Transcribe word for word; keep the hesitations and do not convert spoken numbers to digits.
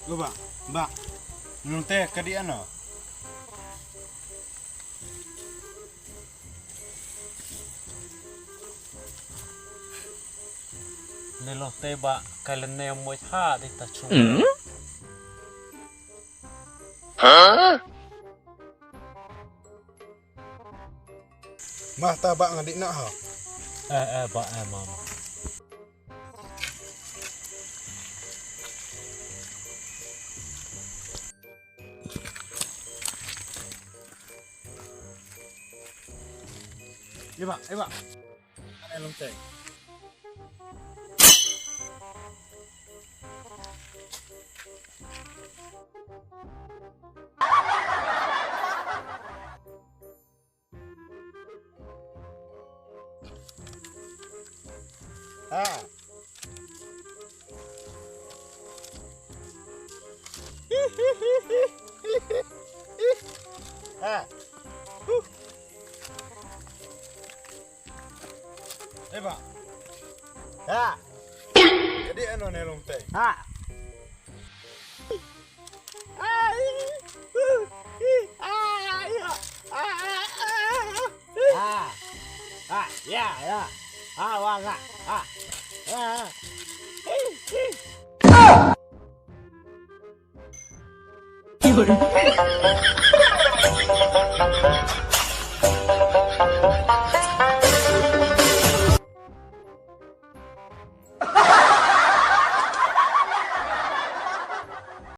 Ba, ba. Nung te ka di ano. Lelo te ba ka lene mo ha di ta chu. Mah ta ba nga di na ha. Eh, eh, ba, eh, mama. Iba, iba. Ane lungte. Ha. Ha. Huh. Eba. Ha. Jadi ano ne long te. Ha. Ah, ah, ya, ya. Ah, wa, nga. Ah. Ah.